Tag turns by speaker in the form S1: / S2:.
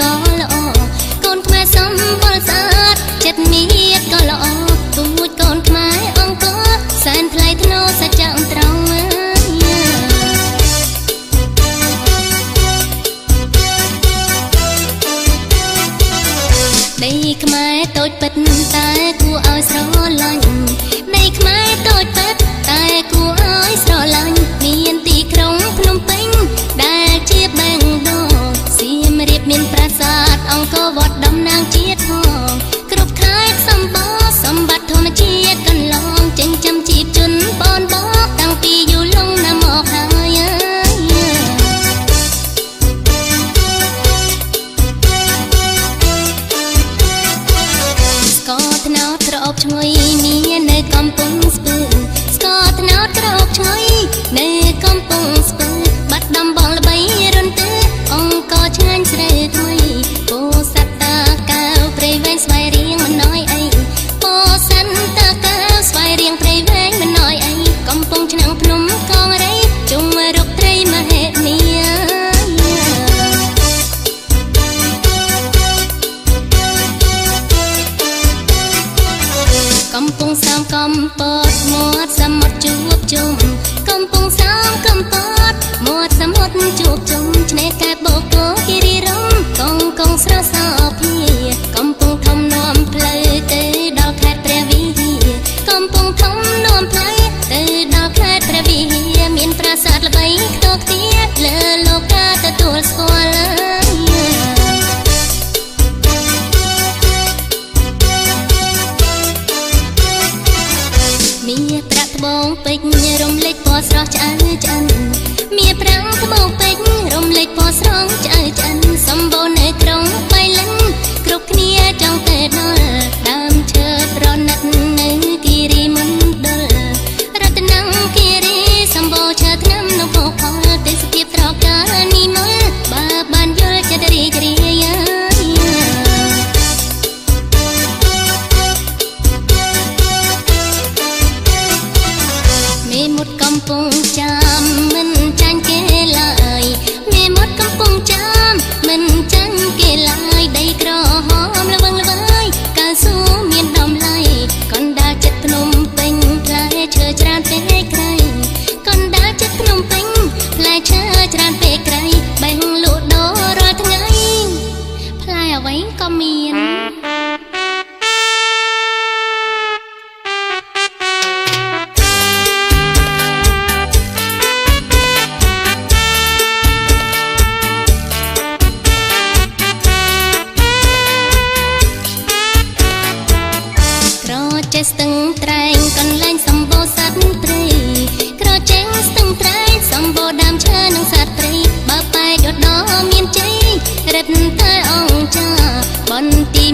S1: ក៏ល្អកូនខ្មែរសម្បុរស្អាតចិត្តមៀតក៏ល្អទូចកូនខ្មែរអង្គរសែនថ្លៃថ្នូរសច្ចៈត្រង់ដីខ្មែរតូចពិតតែគួរឲ្យស្រឡាញ់ដីខ្មែរតូចពិតតែគួរឲ្យស្រឡាញ់មានទីក្រុងភ្នំពេញដែលជាបេងដូងសៀមរាបមានប្រាសាទអង្គរវត្តតំណាងជាតិផងគ្រប់ខេត្តសម្បូរសម្បត្តិធម្មជាតិកន្លងចិញ្ចឹមជីពជនបនបកតាំងពីយូរលង់ណាស់មកហើយស្ករត្នោតក្រអូបឈ្ងុយមាននៅកំពង់ស្ពឺស្ករត្នោតក្រអូបឈ្ងុយនៅកំពង់ស្ពឺបាត់ដំបងល្បីរន្ទឺអង្គរឆ្ងាញ់ស្រូវថ្មីពោធិ៍សាត់តាកែវព្រៃវែងស្វាយរៀងមិនណយអីពោធិ៍សាត់តាកែវស្វាយរៀងព្រៃវែងមិនណយអីកំពង់ឆ្នាំងភ្នំកងរៃជុំរុកត្រីមហិមាកំពង់សោមកំពតមាត់សមុទ្រជួបជុំកំពង់សោមកំពតមាត់សមុទ្រជួបជុំឆ្នេរកែបូកគោគិរីរំកងកងស្រស់សោភាកំពង់ធំនាំផ្លូវទៅដល់ខេត្តព្រះវិហារកំពង់ធំនាំផ្លូវទៅដល់ខេត្តព្រះវិហារមានប្រាសាទល្បីខ្ទោខ្ទាលើលោកាទទួលស្គាល់មាប្រាក់ត្បូងពេជ្ររំលេចពណ៌ស្រស់ឆ្អៅឆ្អិនមាប្រាក់ត្បូងពេជ្ររំលេចពណ៌ស្រស់ឆ្អៅឆ្អិនសម្បូរនៅក្រុងបៃលិនគ្រប់គ្នាចង់ទៅដល់ដើមឈើប្រណិតនៅគិរីមណ្ឌលរតនគិរីសម្បូរឈើថ្នាំនៅភោគផលទេសភាពត្រកានិមលបើបានយល់ចិត្តរីករាយមេមុតកំពុងចាំមិនចាញ់គេឡើយមេមុតកំពុងចាំមិនចាញ់គេឡើយដីក្រហមល្វឹងល្វើយកៅស៊ូមានតម្លៃកណ្ដាលចិត្តភ្នំពេញផ្លែឈើច្រើនពេកក្រៃកណ្ដាលចិត្តភ្នំពេញផ្លែឈើច្រើនពេកក្រៃបេះលក់ដូររាល់ថ្ងៃផ្លែអ្វីក៏មានក្រចេះស្ទឹងត្រែងកន្លែងសម្បូរសត្វព្រៃក្រចេះស្ទឹងត្រែងសម្បូរដើមឈើនិងសត្វព្រៃបើបែកឧត្តរមានជ័យរិទ្ធតែអង្គចាបន្ទា